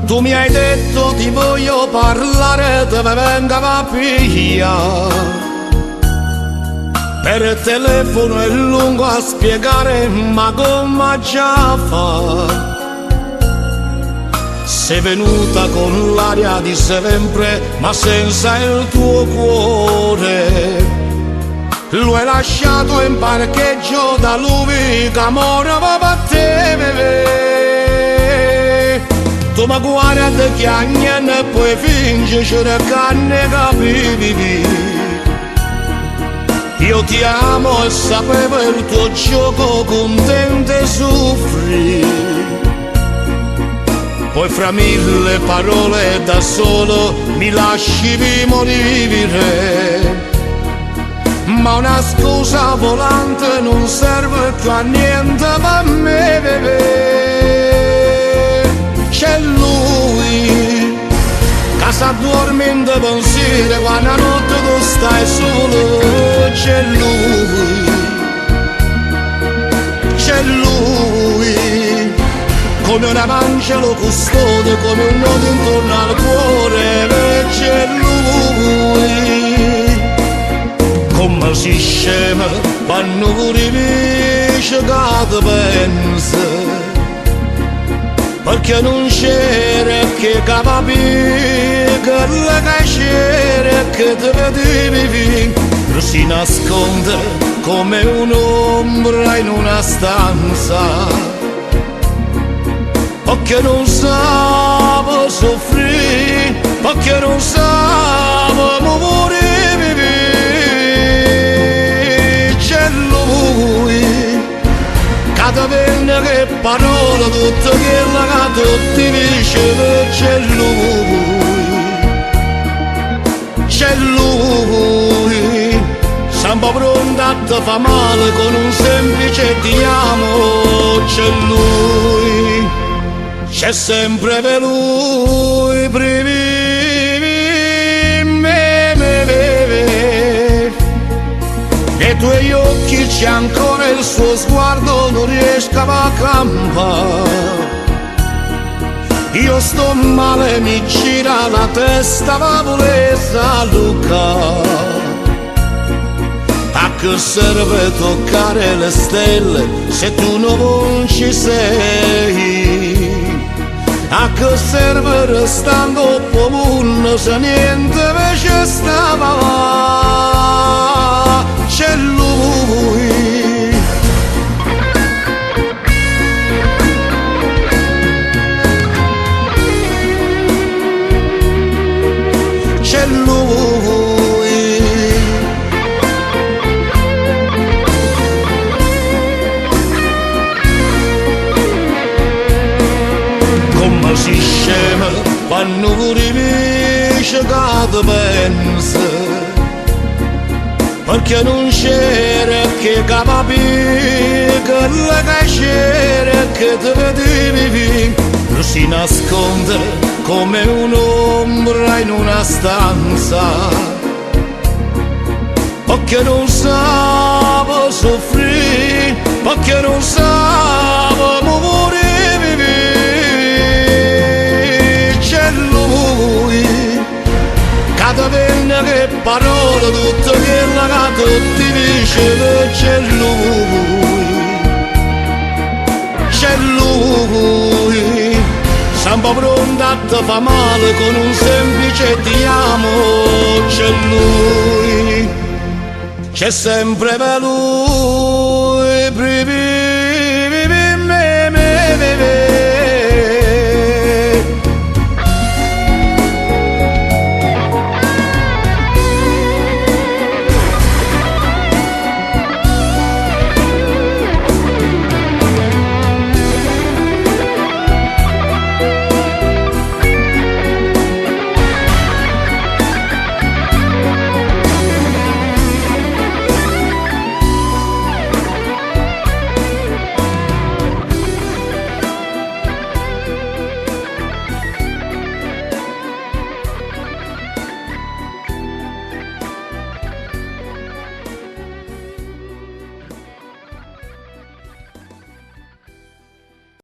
Tu mi hai detto ti voglio parlare, te venga a piglia. Per telefono è lungo a spiegare, ma come già fa? Sei venuta con l'aria di sempre, ma senza il tuo cuore. Lo hai lasciato in parcheggio da lui che amore va a te. Tu mi guardi chiagna e poi fingi cercando capivi. Io ti amo e sapevo il tuo gioco contento e soffri. Poi fra mille parole da solo mi lasci morire. Ma una scusa volante non serve più a niente per me. C'è lui che s'addorme in pensiero quando la notte tu stai solo. C'è lui, c'è lui, come un angelo custode, come un nodo intorno al cuore. C'è lui, come si scema quando riesce che pensa. Perché non c'era che capì quella che c'era che te vedevi si nasconde come un'ombra in una stanza perché non sa soffrire, perché non sa morire. C'è lui che venne che parola tutta quella che tutti diceva. C'è lui, c'è lui, sempre pronto a te fa male con un semplice ti amo. C'è lui, c'è sempre per lui, me, me, me, me. Nei tuoi occhi c'è ancora il suo sguardo, non riesco a campare. Io sto male, mi gira la testa, ma volesse Luca. A che serve toccare le stelle se tu non ci sei? A che serve restando mondo se niente invece stava? C'è lui. C'è lui. Come si scema quando riesce che te pensa, perché non c'era che capì quella che c'era che te vedevi si nasconde come un'ombra in una stanza, perché non sa soffrire, perché non sa morire. C'è lui che te venne che parola tutta quella che tutti diceva. C'è lui, c'è lui, sempre pronto a te fa male con un semplice ti amo. C'è lui, c'è sempre per lui, me,